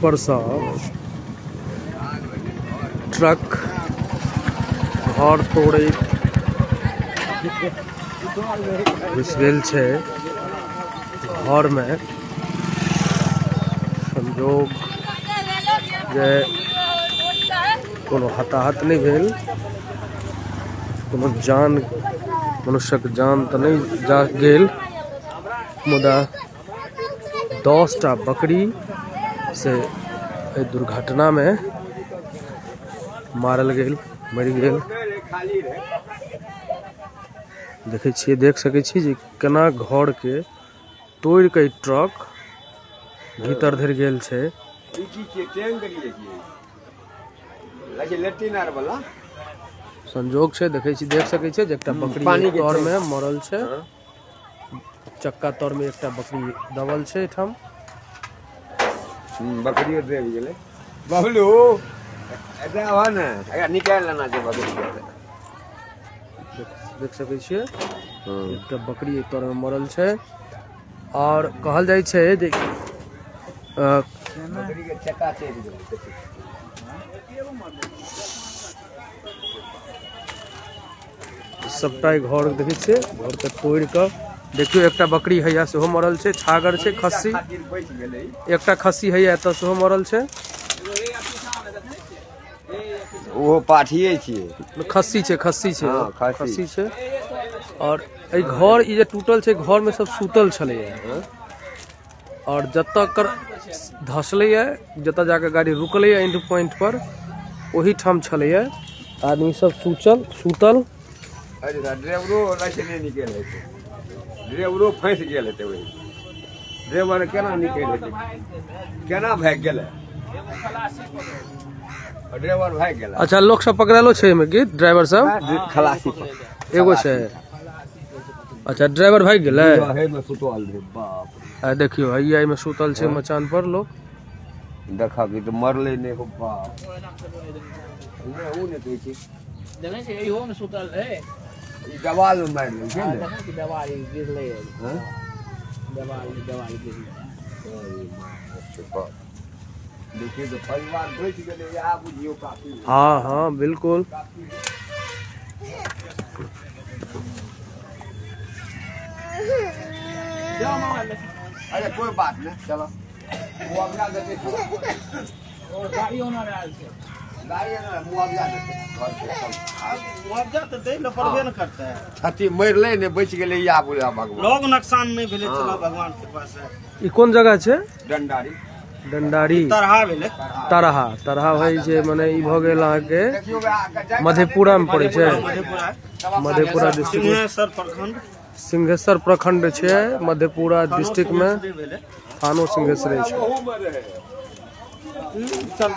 परसँ ट्रक घर तोड़ैत घुसि गेल छै घरमे। संजोग जे कोनो हताहत नहि भेल, कोनो जान मनुष्यक जान तऽ नहि जा गेल, मुदा 10टा बकरी से एहि दुर्घटनामे मारल गेल, मरि गेल। देखै छियै, देख सकै छी जे केना घरके तोड़ि कऽ ई ट्रक भीतर धरि गेल छै। संजोग छै, देखै छी, देख सकै छियै जे एकटा बकरी तर मे मरल छै, चक्का तर मे एकटा बकरी दबल छै एहिठाम। बकरियो दबि गेलै। बबलू, एतऽ आबह ने, एकरा निकालि लेना छै बकरी के। देख सकै छियै, एकटा बकरी एहि तर मे मरल छै। आओर कहल जाइ छै जे बकरी के चक्का चलि गेलै। सबटा घर देखै छियै, घर के तोड़ि कऽ देखियौ, एकटा बकरी हैया सेहो मरल छै। छागर छै, खस्सी, एकटा खस्सी हैया एतऽ सेहो मरल छै। ओहो पाठिए छियै। खस्सी छै, खस्सी छै। हँ, खस्सी। खस्सी छै। आओर एहि घर ई जे टूटल छै, घर में सब सुतल छलैया। आओर जतऽ कर धसलैया, जतऽ जाके गाड़ी रुकलैया एंड पॉइंट पर, ओहिठाम छलैया आदमी सब सुतल सुतल। अरे ड्राइवरो छै नहि निकलि हेतै, ड्राइवरो फँसि गेल हेतै ओहि। ड्राइवर केना निकलि हेतै? केना भागि गेलै ड्राइवर? भागि गेलै। अच्छा, लोक सब पकड़ालो छै एहिमे की ड्राइवर सब? खलासी। एगो छै। अच्छा, ड्राइवर भागि गेलै। मे सुतल रहै, बाप। आ देखियौ, हैया एहिमे सुतल छै मचान पर लोक। देखा कि तऽ मरलै नहि हो, बाप। नहि, ओ नहि कहै छी। देखै छियै, इहोमे सुतल रहै। ई देवाल मे मारि लेलकै ने। देखै छी, देवाल गिरलै। हँ? देवाल, देवाल गिरलै। अरे बाप, देखियौ तऽ परिवार बचि गेलै, इएह बुझियौ काफी। हँ हँ, बिल्कुल। अरे, कोई बात नहीं, चलो, मुआवजा देते। गाड़ी ओनर आयल छै। गाड़ी ने मुआवजा देते घर के सब। मुआवजा तऽ दै लए पड़बे ने करतै। क्षति मरलै ने, बचि गेलै, इएह बोले भगवान। लोग नुकसान नहि भेलै, चलो, भगवान कृपा से। ई कोन जगह छै? डंडारी। डंडारी। तरहा भेलै। तरहा, तरहा होइ छै, मने ई भऽ गेल अहाँके देखियौ बे, मधेपुरा मे पड़ै छै। मधेपुरा। मधेपुरा डिस्ट्रिक्ट। सिंहेश्वर प्रखंड। सिंहेश्वर प्रखंड छै, मधेपुरा डिस्ट्रिक्ट मे। सिंहेश्वरे भेलै। थानो सिंहेश्वरे छै। ओहूमे रहै। चल।